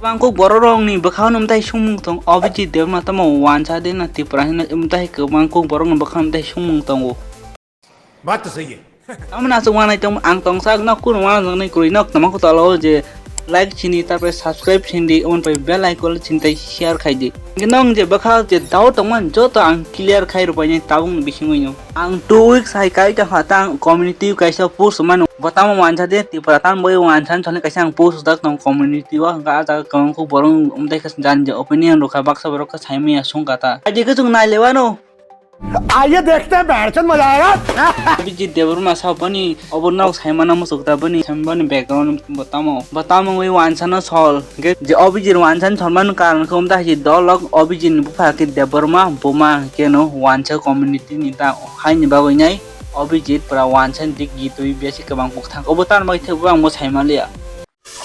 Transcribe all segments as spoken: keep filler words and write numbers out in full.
Kwbang kuk borok rokni bwkhao no mwtai songmung tong, Abhijit Debbarma tamo wansa de na Tripura hino mwtai kwbang kuk borok ni bwkhao mwtai songmung tongo. Baat to sahi hai. Tamo na aswk wanai tong ang tongsa no kuno wana jang nai kwrwi nok tamo ko tolo je like chini tarpore subscribe chindi on pai bell icon chini tai share khai di. Nong je bwkha je doubt tongman joto ang clear khai rw pai nai tabuk ni bisingwi no. Ang two weeks hai kai ta pha tang community kaisa post mano botamo wansa de Tripura tan boi wansa chole kaisa ang post dak tong community o hwnkha ah jaga kwbang kuk borok wng tei khe jan je opinion rwkha baksa borok khe saimanya songkha ta. Aji khe chwng nai lewano. आइए देखते हैं, बहरचंद मजा आएगा। Abhijit Debbarma sao boni obo nok saimano muchuk ta boni, boni background bo tamo, bo tamo wngwi wansa no sol. Hwnkhe je Abhijit wansa no solmani karon khe wngta hai je dolok Abhijit ni bupha khe Debbarma, buma khe no wansa community ni ta haini bagwi nai Abhijit pura wansa ni dik gitwi besi kwbang kuk thang. Obo tan bagwi thek bo ang bo saimaliya.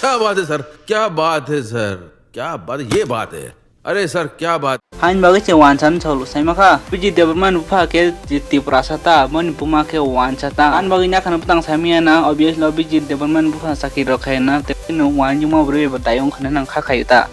क्या बात है सर, क्या बात है सर, क्या बात, ये बात है। अरे सर, क्या बात। Hain bagwi se wansa no solo saima kha. Abhijit Debbarma ni bupha khe je Tiprasa ta, boni buma khe wansa ta. Ani bagwi nakhano bwtang saimanya na, obviously Abhijit Debbarma ni bupha chakri rok khai na, tei no wanjuma bwrwi bo dayong khna nang kha khai ta.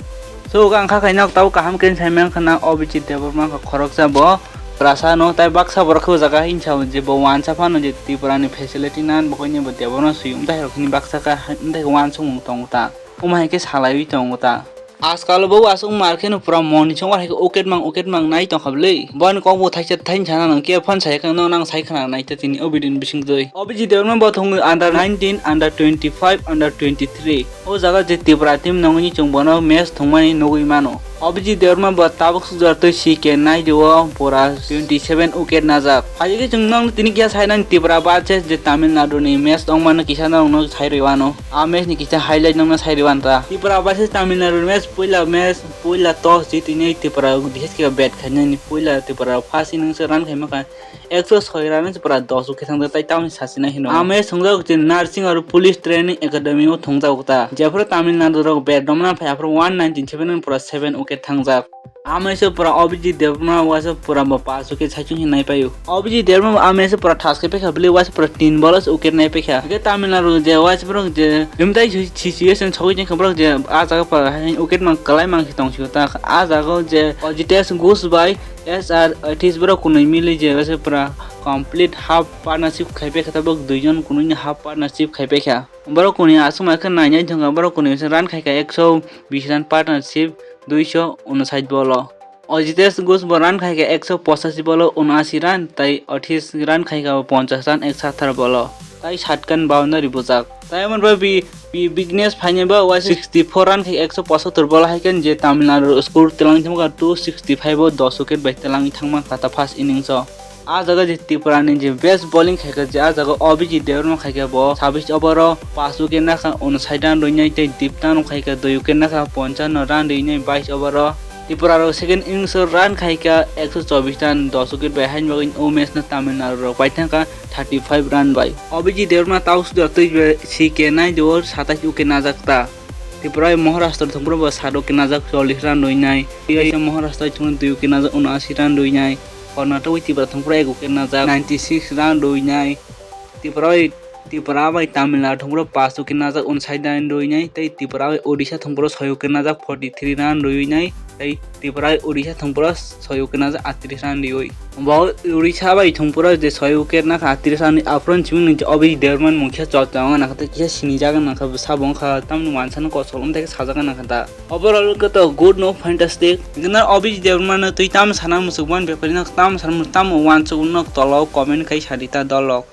So, ang kha khai nok tau kaham khe saimanya khna Abhijit Debbarma kha khoroksa bo. Prasa no tai baksa borok khe o jaga hinsa je bo wansa phano je Tripura ni facility nan bo koine bo Debbarma suyum tai rok ni baksa kha, tai wansukmung tongo ta. Omo hai khe salaiwi tongo ta. Ajkal bo aswk mar kheno pura moni chongma hai khe uket mang uket mang nai tongkha bwlwi. Boni kok bo thaisa thaini sana nang khe phone sai khe no nang sai khna nai ta tini o video ni bising twi. O video no bo thongwi under nineteen, under twenty-five, under twenty-three. O jaga je Tripura team nongni chwng bono match thwngmani nugwi mano. Abhijit Debbarma bo tabuk sukjak twi C K Naidu o pura twenty seven wicket najak. Phai khe chwng nong tini kisa sainani Tripura versus je Tamil Nadu ni match tongmani kisa nongno sai rwi wano. A match ni kisa highlight nongno sai rwi wanta. Tripura versus Tamil Nadu match, puila match, puila toss jitwi nai Tripura D H K bat khainani puila Tripura first innings o run khaima kha. Ekso soi run se pura dos wicket thangjaktai tamoni sachina hino. A match thwngjak je Nursing aro Police Training Academy o thwngjak ta. Jephuru Tamil Nadu rok bat romna phai aphuru one nineteen seven pura seven wicket thangjak. A match o pura Abhijit Debbarma waisa pura bo pass wicket saichung hinwi nai paio. Abhijit Debbarma a match o pura thas khe paikha bwlwi waisa pura tin ball o wicket nai paikha. Hwnkhe Tamil Nadu je waisa borok je limtai situation sogwi tongkha borok je a jaga pura wicket mang kwlai mang se tongsio ta. A jaga o je Ajitesh Ghosh bai S R Atis borok kunui mili je waisa pura complete half partnership khai paikha tabuk duijon kunui ni half partnership khai paikha. Borok kunui aswk mai khe nainai thangkha, borok kunui se run khaikha ekso bish run partnership duiso unsait bolo. Ajitesh Ghosh bo run khaikha ekso pochashi bolo unashi run, tai Atis run khaikha ponchash run ekso atharo bolo. Tai satkan boundary bujak. Tai omo bai bi, bi Vignesh phainai ba waisa sixty four run khai ekso pochottor bolo hai khe je Tamil Nadu score twlangwi thangma kha two sixty five o dos wicket bai twlangwi thangma kha ta first innings o. A jaga je Tripura ni je best bowling khai kha je a jaga Abhijit Debbarma khai kha bo sabis over o pass wicket nakha unsait run rwinai tei Dipta no khai kha dui wicket nakha ponchash run rwinai bais over o. Tripura rok second innings o run khai kha ekso chobbish run dos wicket bai haini bagwi o match no Tamil Nadu rok pai thangkha thirty five run bai. Abhijit Debbarma tau sujak twi C K Naidu o satais wicket najak ta. Tripura bai Maharashtra thwngphuru bo sat wicket najak chollish run rwinai. Maharashtra thwngphuru dui wicket najak unashi run rwinai. Karnataka bai Tripura thwngphuru ek wicket najak ninety six run rwinai. Tripura bai Tripura bai Tamil Nadu thwngphuru pass wicket najak unsait run rwinai tei Tripura bai Odisha thwngphuru soi wicket najak forty three run rwinai tei Tripura bai Odisha thwngphuru soi wicket najak atris run rwi. Bo Odisha bai thwngphuru je soi wicket nakha atris run ni aphuru chiming nung Abhijit Debbarma ni mung kisa chorcha wngna kha tei kisa sinijak wngna kha sabo wngkha tamni wansa no kosol wng tei sajak wngna kha ta. Overall khe to good no fantastic. Gana Abhijit Debbarma no twi tam sana muchuk ban bepari no tam sana muchuk tamo wansuk no tolo comment khai sadi ta dolok.